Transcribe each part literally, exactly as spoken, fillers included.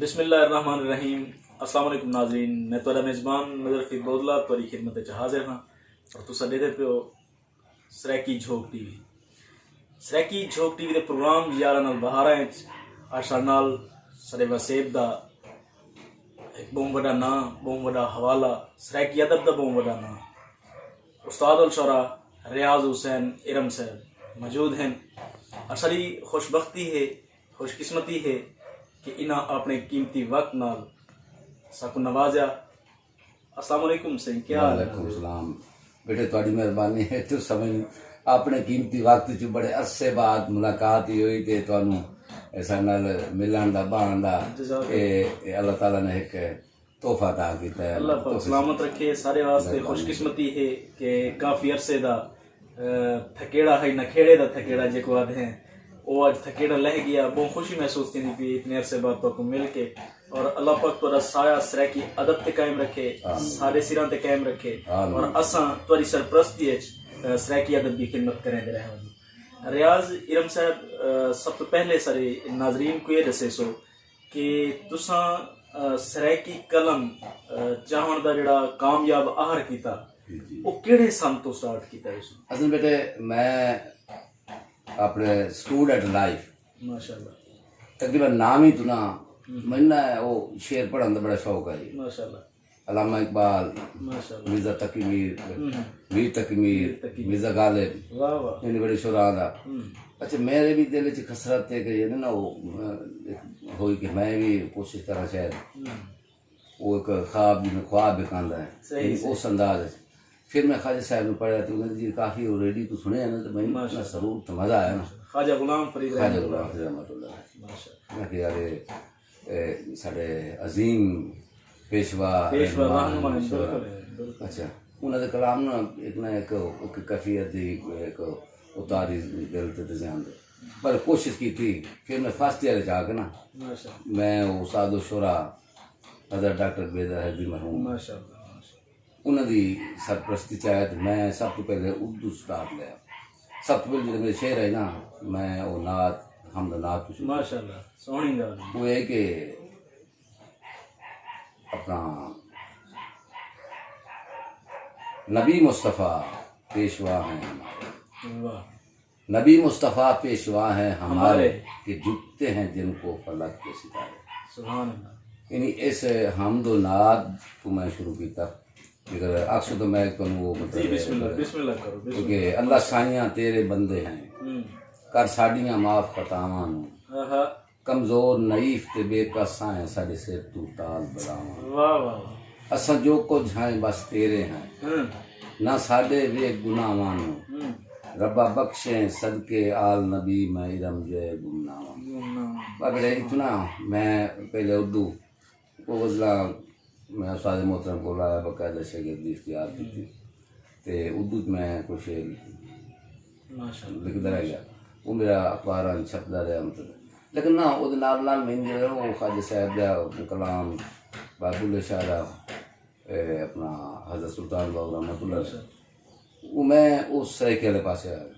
بسم اللہ الرحمن الرحیم۔ السلام علیکم ناظرین، میں تہاݙا میزبان نظر فیر بودلا تہاݙی خدمت وچ حاضر ہاں اور تساں ݙیہدے پیو سرائیکی جھوک ٹی وی۔ سرائیکی جھوک ٹی وی دے پروگرام یاراں نال بہاراں وچ اڄ ساݙے نال ساݙے وسیب دا ہک ٻہوں وݙا ناں، ٻہوں وݙا حوالہ، سرائیکی ادب دا ٻہوں وݙا ناں، استاد الشعراء ریاض حسین ارم صاحب موجود ہن۔ اساݙی خوش بختی ہے، خوش قسمتی ہے کہ انہاں اپݨے قیمتی وقت نال ساکوں نوازیا۔ السلام علیکم سئیں، کیا حال ہے؟ وعلیکم السلام۔ بیٹے، تہاݙی مہربانی ہے، تساں سمجھ اپݨے قیمتی وقت چ بڑے عرصے بعد ملاقات ہی ہوئی تے تہانوں اساں نال ملݨ دا، بہݨ دا، جزاک اللہ۔ اے، اے اللہ تعالیٰ نے ہک تحفہ عطا کیتا ہے۔ اللہ پاک تحفے سلامت رکھے، سارے واسطے مہربانی۔ خوش قسمتی ہے کہ کافی عرصے دا، اے، تھکیڑا ہے، نکھیڑے دا تھکیڑا جیکوں آہدے ہیں، او اڄ تھکیڑا لہہ ڳیا۔ ٻہوں خوشی محسوس تھیندی پئی اتنے عرصے بعد تہاکوں مل کے، اور اللہ پاک تہاݙا سایہ سرائیکی ادب تے قائم رکھے، آمین۔ سارے سراں تے قائم رکھے، آمین۔ اور اساں تہاݙی سرپرستی وچ، اے، سرائیکی ادب دی خدمت کریندے رہوں۔ ریاض ارم صاحب، اے، سب توں پہلے سارے ناظرین کوں اے ݙسیسو کہ تساں، اے، سرائیکی قلم، اے، چاہوݨ دا جیڑھا کامیاب آہر کیتا، جی، جی۔ او کیڑھے سن توں سٹارٹ کیتا تساں؟ اصل بیٹے، میں اپݨے اسٹوڈنٹ لائف، ماشاءاللہ۔ تقریباً نامی تو نا، ہم۔ میں نا او شعر پڑھݨ دا بڑا شوق ہے۔ ماشاءاللہ۔ علامہ اقبال، ماشاءاللہ۔ مرزا تقی میر، ہم۔ میر تقی میر، میر تقی میر۔ مرزا غالب، واہ واہ۔ انہاں وݙے شعراء دا۔ ہم۔ اچھا، میرے بھی دل وچ حسرت ہے کہ یعنی نا او، اے، ہوئی کہ میں بھی کوشش کراں شاید۔ ہم۔ او ہک خواب جی میں خواب ہک آندا ہے۔ صحیح، یعنی صحیح۔ اس انداز وچ۔ پھر میں خواجہ صاحب نوں پڑھیا تے انہاں دی کافی او ریڈیو توں سݨیا نا تے میں ماشاءاللہ۔ اتنا سرور تے مزہ آیا نا۔ خواجہ غلام فرید خواجہ رحمۃ اللہ۔ غلام فرید رحمۃ اللہ۔ ماشاءاللہ۔ میں کہ یار، اے، اے ساݙے عظیم پیشوا پیشوا رہنما رہنما ہیں، ہیں، بالکل ہے، بالکل۔ اچھا، انہاں دے کلام نا ایک نہ ایک، ایک کیفیت دی ایک اتاری دل تے تے ذہن دے۔ پر کوشش کیتی، پھر میں فرسٹ ایئر وچ آ کے نا، ماشاءاللہ۔ میں استاد الشعراء حضرت ڈاکٹر بیدر حیدری مرحوم، ماشاءاللہ، ماشاءاللہ۔ انہاں دی سرپرستی چ آیا تے میں سب توں پہلے اردو سٹارٹ لیا۔ سب توں پہلے جیڑھے میرے شعر آئے نا، میں او نعت، حمد و نعت کوں شروع کیتا۔ ماشاءاللہ، سوہݨی ڳالھ ہے۔ او اے کہ اپݨا نبی مصطفیٰ پیشوا ہیں ہمارے۔ واہ۔ نبی مصطفیٰ پیشوا ہیں ہمارے، ہمارے۔ کہ جھکتے ہیں جن کو فلک کے ستارے۔ سبحان اللہ۔ یعنی اس حمد و نعت کو میں شروع کیتا۔ اگر آکھسو تو میں تانوں وہ جی، مطلب بسم اللہ، بسم اللہ کرو، بسم کیونکہ اللہ۔ اللہ سائیاں تیرے بندے ہیں، ہوں۔ کر ساڈیاں معاف خطاواں نوں۔ آہا۔ کمزور، نحیف تے بے کس آئیں، ساݙے سر توں تال بلاواں۔ واہ، واہ، واہ۔ اساں جو کجھ ہائیں بس تیرے ہیں۔ ہوں۔ نہ ساݙے ویکھ گناہواں نوں۔ ہوں۔ ربا بخشیں صدقے آل نبی میں ارم جئے گمناواں۔ گمناواں۔ مگر اتنا میں پہلے اردو کو وزلا میں استاد محترم کو لایا، باقاعدہ شاگردی اختیار ہوں۔ کیتی۔ تے اردو وچ میں کچھ شعر ماشاءاللہ۔ لکھدا رہ ڳیا۔ او میرا اخباراں چھپدا رہیا مطلب۔ لیکن نہ، او دے نال نال میں جو ہے او خواجہ صاحب دا کلام، بابل شاہ دا، اے، اپنا حضرت سلطان باہو رحمۃ اللہ علیہ۔ ماشاءاللہ۔ او میں او سرائیکی والے پاسے آ ڳیا۔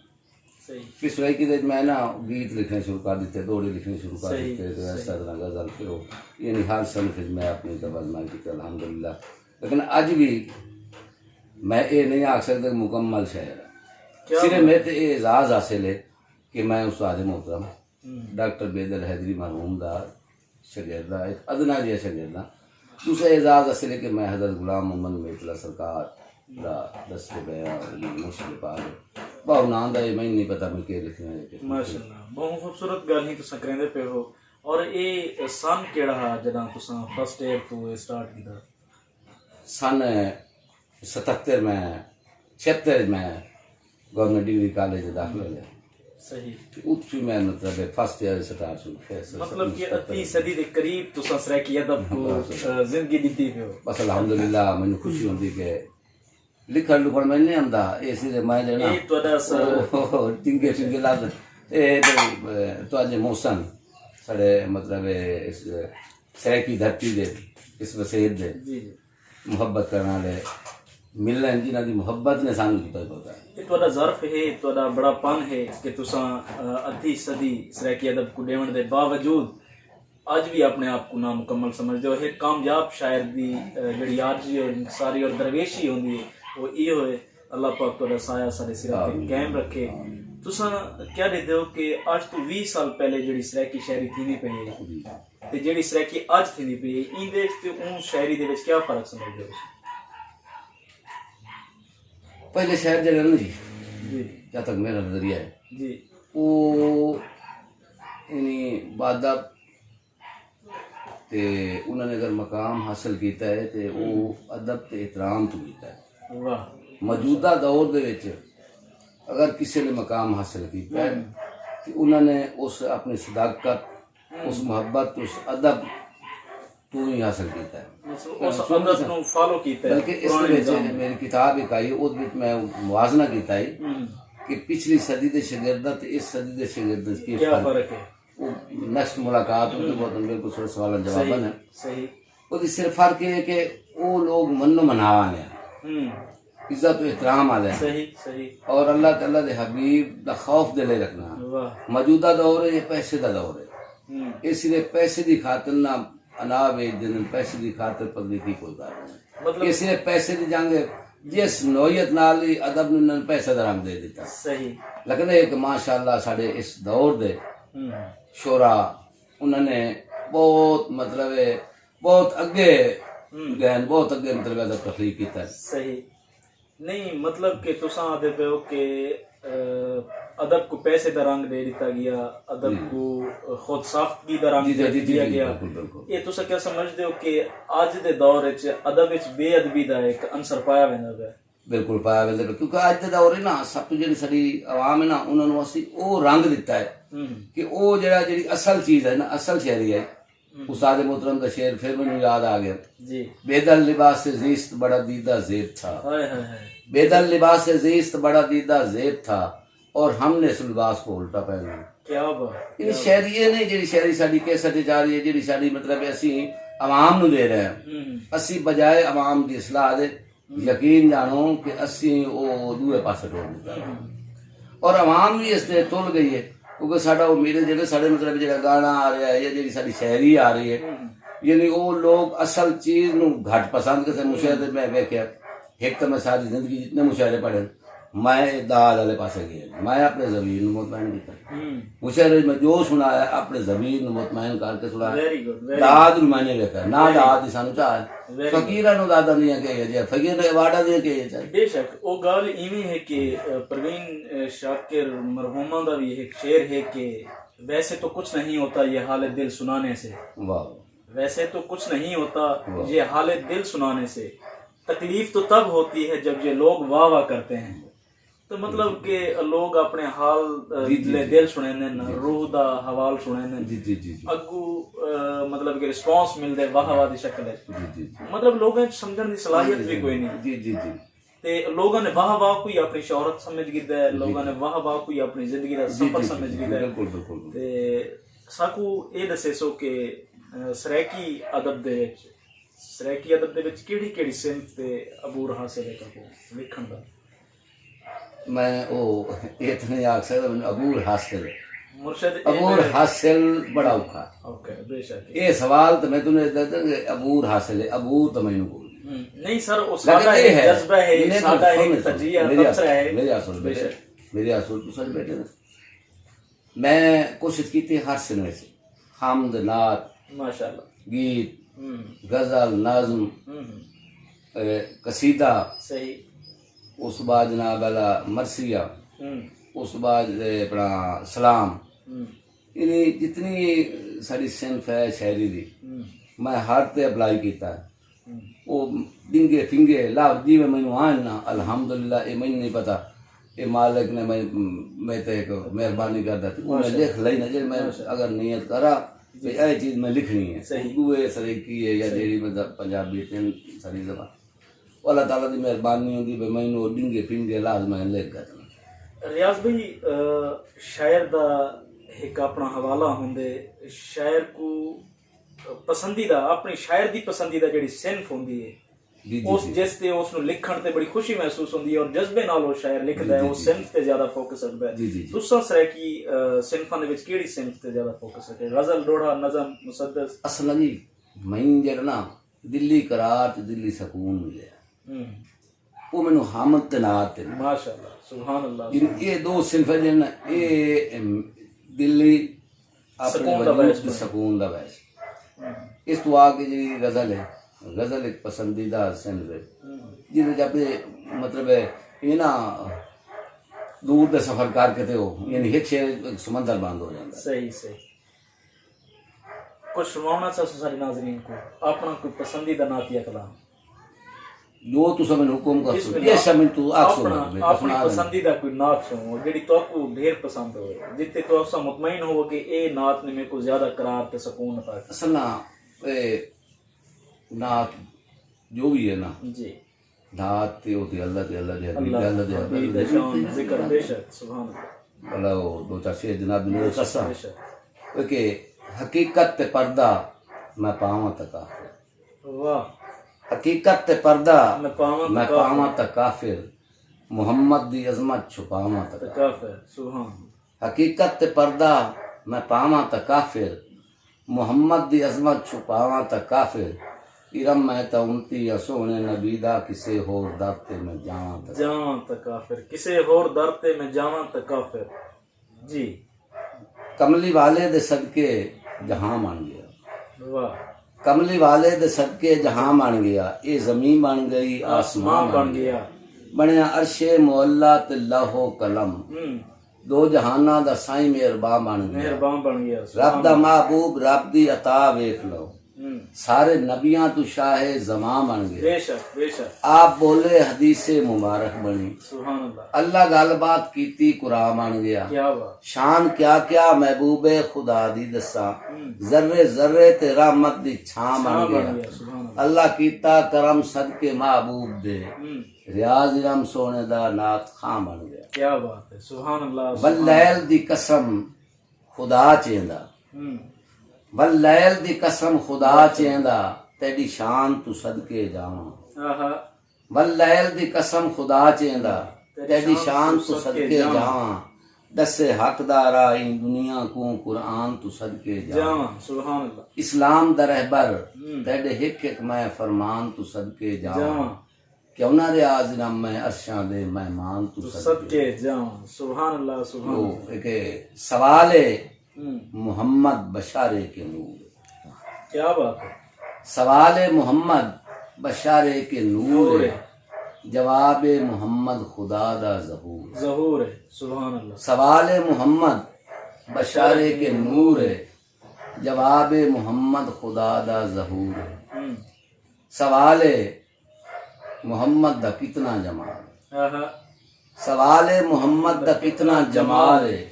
صحیح۔ پھر سرائیکی دے میں نا گیت لکھݨے شروع کر ݙتے، ݙوہڑے لکھݨے شروع کر صحیح، ݙتے، تے اس صحیح۔ طرح غزل پھر او، یعنی ہر صنف وچ میں اپݨی دبل مائی کیتی الحمدللہ۔ لیکن اڄ وی میں اے نہیں آکھ سڳدا کہ مکمل شاعر ہاں۔ کیا صرف بات۔ میرے تے اے اعزاز حاصل ہے کہ میں استاد محترم ہوں۔ ڈاکٹر بیدل حیدری مرحوم دا شاگرد ہاں، ہک ادنا جیہا شاگرد ہاں۔ دوسرا اعزاز حاصل ہے کہ میں حضرت غلام محمد میتلا سرکار دا دست بیاں، انہاں دے مرشد پاک، باہو ناں دا اے، میں نہیں پتہ میں کیا لکھنا ہے کہ ماشاءاللہ، ٻہوں خوبصورت ڳالھیں تساں کریندے پئے ہو۔ اور اے سن کیڑھا ہا جݙاں تساں فرسٹ ایئر توں اے سٹارٹ کیتا؟ سن ستہتر میں، چھہتر میں گورنمنٹ ڈگری کالج داخلہ لیا۔ صحیح۔ تے اتھوں میں مطلب فرسٹ ایئر سٹارٹ شروع کیا، س-، مطلب کہ ستہتر۔ ادھی صدی دے قریب تساں سرائیکی ادب کو، بس۔ آ، زندگی ݙتی پئے ہو۔ بس الحمدللہ، مینوں خوشی ہوندی کہ لکھݨ لکھݨ میں نہیں آندا، اے صرف میں جیڑھا اے تہاݙا س- او، ٹنگے ٹنگے لفظ، اے تے، اے، تہاݙے محسن، ساݙے مطلب اے اس سرائیکی دھرتی دے، اس وسیب دے۔ جی، جی۔ محبت کرݨ والے ملن، جنہاں دی محبت نے سانوں کیتا پہنچا۔ اے تہاݙا ظرف ہے، تہاݙا بڑا پن ہے کہ تساں، آ، ادھی صدی سرائیکی ادب کوں ݙیوݨ دے باوجود اڄ وی اپݨے آپ کوں نامکمل سمجھدے ہو۔ ہک کامیاب شاعر دی، اے، جیڑھی عاجزی اور انکساری اور درویشی ہوندی ہے، او ایہو ہے۔ اللہ پاک تہاݙا سایہ ساݙے سراں تے قائم رکھے۔ تساں کیا ݙیہدے ہو کہ اڄ توں ویہہ سال پہلے جیڑھی سرائیکی شاعری تھیندی پئی ہے تے جیڑھی سرائیکی اڄ تھیندی پئی ہے، ایندے وچ تے اوں شاعری دے وچ کیا فرق سمجھدے ہو؟ پہلے شاعر جیڑھے ہن جی، جی۔ جہاں تک میرا نظریہ ہے، جی۔ او یعنی باادب تے انہاں نے اگر مقام حاصل کیتا ہے تے او ادب تے احترام توں کیتا ہے۔ واہ۔ موجودہ دور دے وچ اگر کسے نے مقام حاصل کیتا ہے تے انہاں نے اس اپنی صداقت، اس محبت، اس ادب توں ہی حاصل کیتا ہے۔ اس، اس ادب نوں فالو کیتا ہے۔ بلکہ اس دے وچ میری کتاب ہک آئی، اس وچ میں موازنہ کیتا ہے کہ پچھلی صدی دے شاگرداں تے اس صدی دے شاگرداں وچ کی فرق ہے۔ او نیکسٹ ملاقات ہوندی، بہت بالکل سارے سوالاں جواباں نے۔ صحیح۔ او دی صرف فرق اے ہے کہ او لوگ منو منا والے ہیں، عزت و احترام والے ہیں۔ صحیح، صحیح۔ اور اللہ تعالیٰ دے حبیب دا خوف دلے رکھنا۔ واہ۔ موجودہ دور ہے، یہ پیسے دا دور ہے۔ اس لیے پیسے دی خاطر نہ انا ویچ دیندے، پیسے دی خاطر پتہ نہیں کی کوئی کر رہے ہیں۔ مطلب یہ صرف پیسے دی جنگ ہے، جس نوعیت نال ہی ادب نے انہاں نے پیسے دا رنگ دے دیتا۔ صحیح۔ لیکن ایک ماشاءاللہ ساڈے اس دور دے شعراء انہاں نے بہت مطلب ہے، بہت اگے گئے، بہت اگے مطلب ادب تخلیق کیتا ہے۔ صحیح۔ نہیں، مطلب کہ تساں آدھے پے ہو کہ، اہ، ادب کو پیسے دا رنگ دے ڈتا گیا، ادب کو خود ساختگی دا رنگ دے ڈتا گیا۔ یہ تساں کیا سمجھدے ہو کہ اج دے دور وچ ادب وچ بے ادبی دا ایک عنصر پایا ویندا پیا؟ بالکل پایا ویندا پیا، کیونکہ اج دے دور ہے نا، سب تو جڑی ساری عوام ہے نا، انہاں نوں اسی او رنگ دتا ہے کہ او جڑا، جڑی اصل چیز ہے نا، اصل شاعری ہے، استاد محترم دا شعر پھر مینوں یاد آ گیا۔ جی۔ بے دل لباس زیست بڑا دیدہ زیب تھا۔ ہائے ہائے ہائے۔ بے دل لباس زیست بڑا دیدہ زیب تھا، اور ہم نے اس لباس کو الٹا پہنا۔ کیا بات۔ یعنی شاعری یہ نہیں جڑی شاعری ساڈی کیسٹ وچ آ رہی ہے، جڑی ساڈی مطلب اسی عوام نوں دے رہے ہیں۔ اسی بجائے عوام دی اصلاح دے یقین جانو کہ اسی او دوئے پاسے ٹور ڈتا ہے۔ اور عوام وی اس تے تل گئی ہے، کیونکہ ساڈا او میرے جڑے ساڈے مطلب جڑا گانا آ رہا ہے یا جڑی ساڈی شاعری آ رہی ہے، یعنی او لوگ اصل چیز نو گھٹ پسند کردے۔ مشاعرے میں ویکھیا، ہک تاں میں ساری زندگی جتنے مشاعرے پڑھے، میں اے داد والے پاسے گئے، میں اپنے ضمیر نو مطمئن کیتا۔ مشاعرے میں جو سنایا، اپنے ضمیر نو مطمئن کر کے سنایا۔ داد نو میں نہیں ویکھا، نہ داد دی سانو چاہ ہے۔ فقیراں نو داداں دیاں کہیے جائے، فقیر نے ایوارڈاں دیاں کہیے جائے۔ بے شک، او گالھ ایویں ہے کہ، اہ، پروین، اہ، شاکر مرحومہ دا وی ہک شعر ہے کہ ویسے تو کچھ نہیں ہوتا یہ حال دل سنانے سے۔ واہ۔ ویسے تو کچھ نہیں ہوتا یہ حال دل سنانے سے، تکلیف تو تب ہوتی ہے جب یہ لوگ واہ واہ کرتے ہیں۔ تو مطلب کہ لوگ اپنے حال، اہ، جی، جی، دل سنیندے ہن، روح دا حوال سنیندے ہن۔ جی، جی، جی، جی۔ اگوں، اہ، مطلب کہ رسپانس ملدے واہ واہ دی شکل وچ۔ جی، جی، جی۔ مطلب لوگاں وچ سمجھݨ دی صلاحیت وی کوئی نہیں۔ جی، جی، جی۔ تے لوگاں نے واہ واہ کوں ہی اپݨی شہرت سمجھ گھدا ہے، لوگاں نے واہ واہ کوں ہی اپݨی زندگی دا سفر سمجھ گھدا ہے۔ بالکل، بالکل۔ تے ساکوں اے ݙسیسو کہ، اہ، سرائیکی ادب دے وچ، سرائیکی ادب دے وچ کیڑھی کیڑھی صنف تے عبور حاصل ہے تہاکوں لکھݨ دا؟ میں او اے تاں نہیں آکھ سڳدا، مینوں عبور حاصل ہے۔ مرشد، اے عبور حاصل بڑا اوکھا۔ اوکے، بے شک۔ اے سوال تاں میں تینوں اے ݙس ݙینداں کہ عبور حاصل ہے، عبور تاں مینوں کوئی نہیں۔ ہوں، نہیں سر، او ساڈا ایک جذبہ ہے، ساڈا ایک تجزیہ تبصرہ ہے۔ میری آ سن بیٹے، میری آ سن، تساں بیٹھے نا۔ میں کوشش کیتی ہر سن وچ حمد، نعت، ماشاءاللہ۔ گیت، ہوں۔ غزل، نظم، ہوں۔ اے، قصیدہ، صحیح۔ اس بعد جناب والا مرثیہ، ہوں۔ اس بعد، اے، اپنا سلام، ہوں۔ یعنی جتنی ساری صنف ہے شاعری دی، ہوں۔ میں ہر تے اپلائی کیتا ہے۔ ہوں۔ او ڈنگے پھنگے لفظ جیویں مینوں آئن نا، الحمدللہ، اے مینوں نہیں پتہ، اے مالک نے میں، میں تے ایک مہربانی کر دتی۔ او میں ماشاءاللہ۔ لکھ لئی نا، جے میں ماشاءاللہ۔ اگر نیت کراں، جی۔ تے اے چیز میں لکھنی ہے۔ صحیح۔ اردو ہے، سرائیکی ہے یا جیڑھی مطلب پنجابی، تین ساری زبان۔ او اللہ تعالیٰ دی مہربانی ہوندی، بھئی مینوں او ڈنگے پھنگے لفظ میں لکھ گھدن۔ ریاض بھئی، اہ، شاعر دا ہک اپݨا حوالہ ہوندے، شاعر کوں پسندیدہ، اپݨی شاعر دی پسندیدہ جیڑھی صنف ہوندی ہے، جی جی اس جی۔ جس تے اس نوں لکھݨ تے بڑی خوشی محسوس ہوندی ہے اور جذبے نال او شاعر لکھدا جی ہے، جی او جی۔ صنف تے زیادہ فوکس رکھدا ہے۔ جی جی جی۔ تساں سرائیکی، آ، صنفاں دے وچ کیڑھی صنف تے زیادہ فوکس رکھے؟ غزل، ݙوہڑا، نظم، مسدس؟ اصل جی، میں جیڑھا نا دلی قرار تے دلی سکون ملیا۔ ہوں۔ او مینوں حمد تے نعت تے ملیا۔ ماشاءاللہ، سبحان اللہ، یعنی سبحان اے دو صنف جن اے، ام، دلی اپݨے سکون دا وجود باعث تے بݨے۔ سکون دا باعث۔ ہوں۔ اس توں آ کے جیڑھی غزل ہے، غزل ہک پسندیدہ صنف ہے۔ ہوں۔ جس وچ اپݨے مطلب ہے، اے نا دور دے سفر کر کے تے او، یعنی ہک شعر ہک سمندر بند ہو جاندا ہے۔ صحیح، صحیح۔ کچھ سݨاوݨا چاہسو ساݙے ناظرین کوں اپݨا کوئی پسندیدہ نعتیہ کلام؟ جو تساں مینوں حکم کرسو، بسم اللہ۔ جیسا میں تو آکھسو اپݨا، میں اپݨی سݨا ݙینداں۔ پسندیدہ کوئی نعت سݨاؤ، جیڑھی تہاکوں ڈھیر پسند ہوئے، جتے تساں مطمئن ہوو کہ اے نعت نے میکوں زیادہ قرار تے سکون عطا کیتا۔ اصل نا، اے نعت جو وی ہے نا، جی۔ نعت تے او تے اللہ تے اللہ دے حبیب دے، اللہ دے حبیب دے شان ذکر، بے شک، سبحان اللہ۔ بھلا او ݙو چار شعر جناب دے بے شک، کساں۔ بے شک۔ او کہ حقیقت تے پردہ میں پاواں تاں کافر۔ واہ۔ حقیقت تے پردہ میں پاواں تاں میں کافر۔ پاواں تاں کافر۔ محمد دی عظمت چھپاواں تاں تاں کافر۔ کافر، سبحان اللہ۔ حقیقت تے پردہ میں پاواں تاں کافر، محمد دی عظمت چھپاواں تاں کافر، ارم میں تاں امتی آں سوہݨے نبی دا، کسے ہور در تے میں جاواں تاں جاواں تاں کافر، کسے ہور در تے میں جاواں تاں کافر۔ جی۔ کملی والے دے صدقے جہاں بݨ ڳیا۔ واہ۔ کملی والے دے صدقے جہاں بݨ ڳیا، اے زمین بݨ ڳئی، آسمان آسمان بݨ بݨ ڳیا۔ ڳیا۔ بݨیا عرش معلی تے لوح و قلم۔ ہوں۔ ݙو جہاناں دا سائیں مہرباں بݨ ڳیا۔ مہرباں بݨ ڳیا، رب سبحان دا اللہ۔ محبوب، رب دی عطا ویکھ لو۔ ہوں۔ سارے نبیاں توں شاہ زمان بݨ ڳیا۔ بے شک، بے شک۔ آپ ٻولے حدیث مبارک بݨی۔ سبحان اللہ۔ اللہ ڳالھ بات کیتی قرآن بݨ ڳیا۔ کیا بات۔ شان کیا کیا محبوب خدا دی ݙساں۔ ہوں۔ ذرے ذرے تے رحمت دی چھاں بݨ چھاں بݨ ڳیا۔ ڳیا، سبحان اللہ۔ اللہ کیتا کرم صدقے محبوب دے۔ ہوں۔ ریاض ارم سوہݨے دا نعت خواں بݨ ڳیا۔ کیا بات ہے، سبحان اللہ، سبحان اللہ۔ واللیل دی قسم خدا چیندا۔ ہوں۔ واللیل دی قسم خدا چیندا، تیݙی شان توں صدقے جاواں۔ آہا۔ واللیل دی قسم خدا چیندا، تیݙی شان توں صدقے جاواں۔ ݙسے حق دا راہ ایں دنیا کوں، قرآن توں صدقے جاواں۔ جاواں، سبحان اللہ۔ اسلام دا رہبر، ہوں۔ تیݙے ہک ہک میں فرمان توں صدقے جاواں۔ جاواں۔ کیوں نہ ریاض ارم میں عرشاں دے مہمان توں توں صدقے۔ صدقے جاواں۔ سبحان اللہ، سبحان او اللہ۔ ہک سوال ہے، ہوں۔ محمد بشارے کے نور۔ کیا بات ہے۔ سوال محمد بشارے کے نور نور ہے۔ ہے۔ جواب محمد خدا دا ظہور ہے۔ ظہور ہے۔ سبحان اللہ۔ سوال محمد بشارے کے نور ہے۔ جواب محمد خدا دا ظہور ہے۔ ہوں۔ سوال محمد دا کتنا جمال ہے۔ آہا۔ سوال محمد دا کتنا جمال ہے۔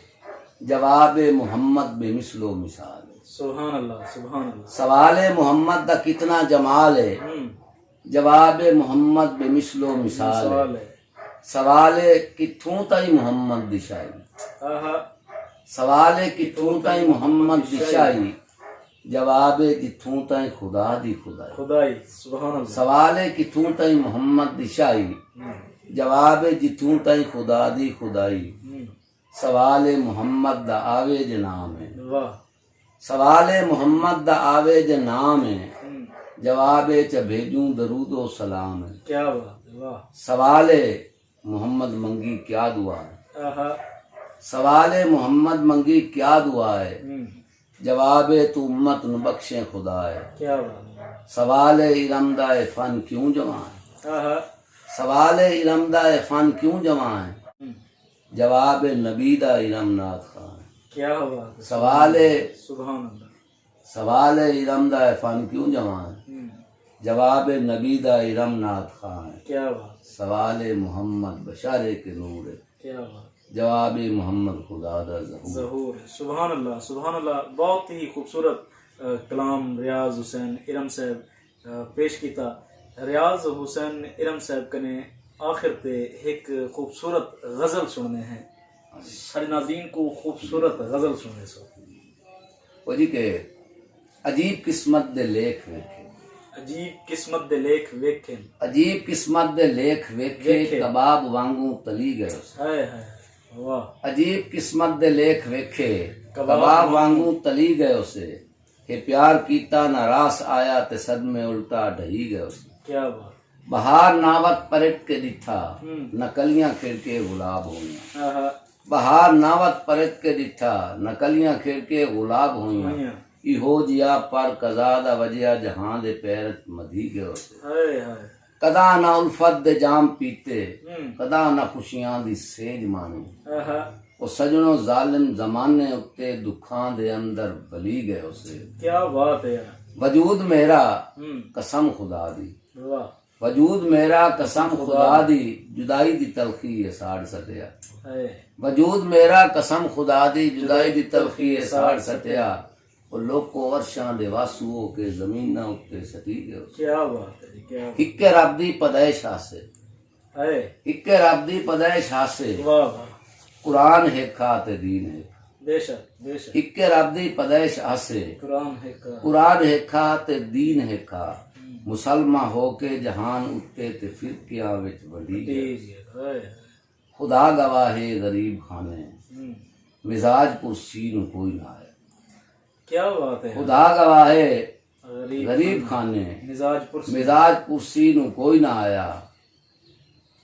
جواب محمد بے مثل و مثال ہے۔ سبحان اللہ، سبحان اللہ۔ سوال محمد دا کتنا جمال ہے۔ ہوں۔ جواب محمد بے مثل و مثال ہے۔ مثال ہے۔ سوال ہے کتھوں تائیں محمد دی شاعری؟ آہا۔ سوال ہے کتھوں تائیں محمد دی شاعری؟ جواب ہے جتھوں تائیں خدا دی خدائی۔ خدائی، سبحان اللہ۔ سوال ہے کتھوں تائیں محمد دی شاعری؟ ہوں۔ جواب ہے جتھوں تائیں خدا دی خدائی۔ ہوں۔ سوال محمد دا آوے جے نام ہے۔ واہ۔ سوال محمد دا آوے جے نام ہے۔ ہوں۔ جواب اچ بھیجوں درود و سلام ہے۔ کیا بات ہے، واہ۔ سوال محمد منگی کیا دعا ہے۔ آہا۔ سوال محمد منگی کیا دعا ہے۔ ہوں۔ جواب ہے تو امت نو بخشیں خدا ہے۔ کیا بات ہے۔ سوال ارم دا اے فن کیوں جواں ہے۔ آہا۔ سوال ارم دا اے فن کیوں جواں ہے۔ ہوں۔ جواب نبی دا ارم نعت خواں ہے۔ کیا بات ہے۔ سوال ہے، سبحان اللہ۔ سوال ہے ارم دا ہے فن کیوں جواں ہے؟ ہوں۔ جواب نبی دا ارم نعت خواں ہے۔ کیا بات ہے۔ سوال محمد بشارے کے نور ہے۔ کیا بات۔ جواب محمد خدا دا ظہور۔ ظہور ہے۔ سبحان اللہ، سبحان اللہ، بہت ہی خوبصورت، آ، کلام ریاض حسین ارم صاحب پیش کیتا۔ ریاض حسین ارم صاحب کنے آخر تے ہک خوبصورت غزل سݨدے ہیں۔ ساݙے ناظرین کوں خوبصورت غزل سݨیسو۔ او جی کہ عجیب قسمت دے لیکھ ویکھے، عجیب قسمت دے لیکھ ویکھے۔ عجیب قسمت دے لیکھ ویکھے، ویکھے۔ کباب وانگوں تلی ڳئے ہوسے۔ ہائے ہائے، واہ۔ عجیب قسمت دے لیکھ ویکھے، کباب کباب وانگوں۔ وانگوں تلی ڳئے ہوسے۔ ہے پیار کیتا نہ راس آیا تے صدمے الٹا ڈھئی ڳئے ہوسے۔ کیا بات۔ بہار ناوت پرت کے ݙٹھا، ہوں۔ نہ کلیاں کھڑ کے غلاب ہوئیاں۔ آہا۔ بہار ناوت پرت کے ݙٹھا، نہ کلیاں کھڑ کے غلاب ہوئیاں۔ ہوئیاں۔ ایہو جیا پر قضا دا وجیا جہاں دے پیر اچ مدھی ڳئے ہوسے۔ ہائے ہائے۔ کدا نہ الفت دے جام پیتے، ہوں۔ کدا نہ خوشیاں دی سیج مانی۔ آہا۔ او سڄݨو ظالم زمانے اتے ݙکھاں دے اندر بھلی ڳئے ہوسے۔ کیا بات ہے یار۔ وجود میرا ہوں۔ قسم خدا دی۔ واہ۔ وجود میرا قسم قسم خدا خدا۔ دی، جدائی دی تلخی اے ساڑ سٹیا۔ ہائے۔ وجود میرا قسم خدا دی، جدائی دی تلخی اے ساڑ سٹیا۔ او لوکو عرشاں دے واسو ہو کے زمیناں اتے سٹی ڳئے ہوسے۔ کیا بات ہے جی، کیا بات۔ ہکے رب دی پیدائش ہاسے۔ ہائے۔ ہکے رب دی پیدائش ہاسے۔ واہ واہ۔ قرآن ہک ہا تے دین ہک۔ بے شک، بے شک۔ ہکے رب دی پیدائش ہاسے۔ قرآن ہک ہا۔ قرآن ہک ہا تے دین ہک ہا۔ ہوں۔ مسلمہ ہو کے جہان اتے تے فرقیاں وچ ونڈی ڳئے۔ ونڈی ڳئے، ہائے۔ خدا گواہ ہے غریب خانے۔ ہوں۔ مزاج پرسی نو کوئی نہ آیا۔ کیا بات ہے۔ خدا گواہ ہے غریب غریب خانے۔ خانے۔ مزاج پرسی۔ مزاج پرسی نو کوئی نہ آیا۔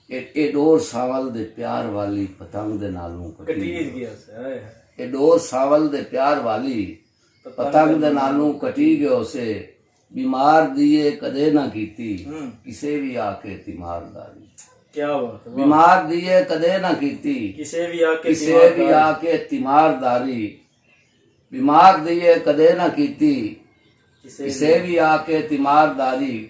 اے، اے ݙور سانول دے پیار والی پتنگ دے نالوں کٹی کٹی ڳئے۔ ڳیا سے، ہائے ہائے۔ اے ݙور سانول دے پیار والی پتنگ پتنگ دے دے نالوں نالوں کٹی ڳئے ہوسے۔ بیمار دی اے کدے نہ کیتی، ہوں۔ کسے وی آ کے تیمارداری۔ کیا بات ہے، واہ۔ بیمار دی اے کدے نہ کیتی، کسے وی آ کے کسے وی تیمارداری۔ آ کے تیمارداری۔ بیمار دی اے کدے نہ کیتی، کسے کسے وی۔ وی آ کے تیمارداری۔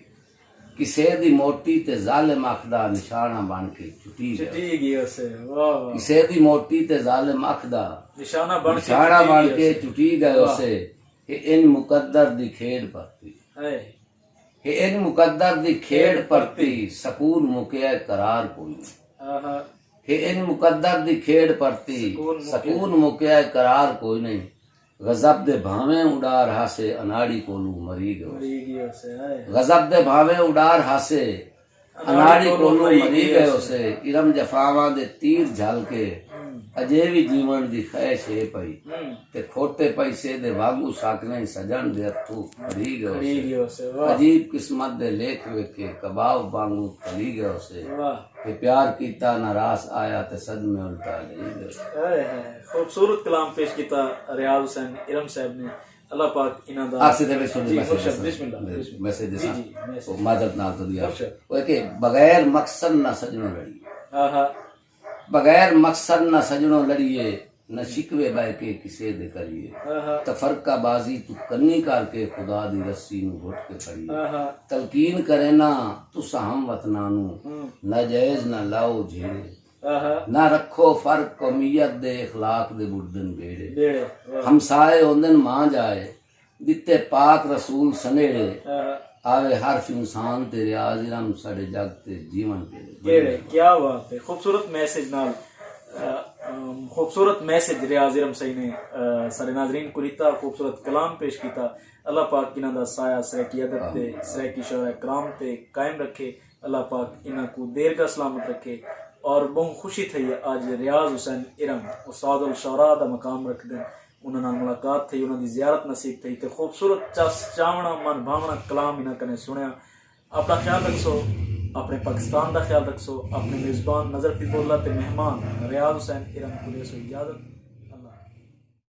کسے دی موٹی تے ظالم اکھ دا نشانہ بݨ کے چٹی ڳئے۔ چٹی ڳئے ہوسے، واہ واہ۔ کسے دی موٹی تے ظالم اکھ دا نشانہ بݨ کے نشانہ چٹی بݨ ڳئے کے ہوسے۔ چٹی ڳئے واہ۔ ہوسے۔ اے انج مقدر دی کھیݙ پرتی۔ ہائے۔ اے انج مقدر دی کھیݙ کھیݙ پرتی، پرتی۔ سکون مکیا اے قرار کوئی نئیں۔ آہا۔ اے انج مقدر دی کھیݙ پرتی، سکون مکیا۔ سکون مکیا اے قرار کوئی نئیں۔ غضب دے بھانویں اݙار ہاسے، اناڑی کولوں مری ڳئے ہوسے۔ مری ڳئے ہوسے، ہائے۔ غضب دے بھانویں اݙار ہاسے، اناڑی اناڑی کولوں کولوں مری مری ڳئے ڳئے ہوسے۔ ہوسے۔ ارم جفاواں دے تیر جھل کے، ہوں۔ اڄے وی جیوݨ دی خواہش ہے پئی۔ ہوں۔ تے کھوٹے پیسے دے وانگوں ساکنے سڄݨ دے ہتھوں کھڑی ڳئے کھڑی ہوسے۔ ڳئے ہوسے، واہ۔ عجیب قسمت دے لیکھ ویکھے، کباب وانگوں تلی ڳئے ہوسے۔ واہ۔ تے پیار کیتا نہ راس آیا تے صدمے الٹا ݙئی ڳئے ہوسے۔ ہائے ہائے، خوبصورت کلام پیش کیتا ریاض حسین ارم صاحب نے۔ اللہ پاک انہاں دا آخسی دے وچ تھوڑی جی، میسج مرشد، ݙساں۔ بسم اللہ، بسم اللہ۔ میسج جی، ݙساں۔ جی، میسج۔ او معذرت نال تو دیا۔ مرشد۔ او کہ بغیر مقصد نہ سڄݨو لڑیے۔ ہاں، ہاں۔ بغیر مقصد نہ سڄݨو لڑیے، نہ شکوے ٻہہ کے کسے دے کریے۔ ہاں، ہاں۔ تفرقہ بازی توں کنی کر کے خدا دی رسی نوں گھٹ کے پھڑیے۔ ہاں، ہاں۔ تلقین کرینا تساں ہم وطناں نوں، ہوں۔ ناجائز نہ لاؤ جھیڑے۔ آہا۔ نہ رکھو فرق قومیت دے، اخلاق دے ٻݙدن ٻیڑے۔ ٻیڑے، واہ۔ ہمسائے ہوندن ماں جائے، ݙتے پاک رسول سنیڑے۔ آہا۔ آوے حرف انسان تے ریاض ارم، ساݙے جڳ تے جیوݨ کیڑے۔ کیڑے، کیا بات ہے۔ خوبصورت میسج نال، آ، آ، خوبصورت میسج ریاض ارم سئیں نے، آ، ساݙے ناظرین کوں ݙتا، خوبصورت کلام پیش کیتا۔ اللہ پاک انہاں دا سایہ سرائیکی ادب تے، آمین۔ سرائیکی شعراء کرام تے قائم رکھے۔ اللہ پاک انہاں کوں دیرگاہ سلامت رکھے۔ اور ٻہوں خوشی تھئی ہے اڄ ریاض حسین ارم استاد الشعراء دا مقام رکھدن، انہاں نال ملاقات تھئی، انہاں دی زیارت نصیب تھئی تے خوبصورت چس چاوݨا من بھاوݨا کلام انہاں کنے سݨیا۔ اپݨا خیال رکھسو، اپݨے پاکستان دا خیال رکھسو، اپݨے میزبان نذر فیض اللہ تے مہمان ریاض حسین ارم کوں ݙیسو اجازت۔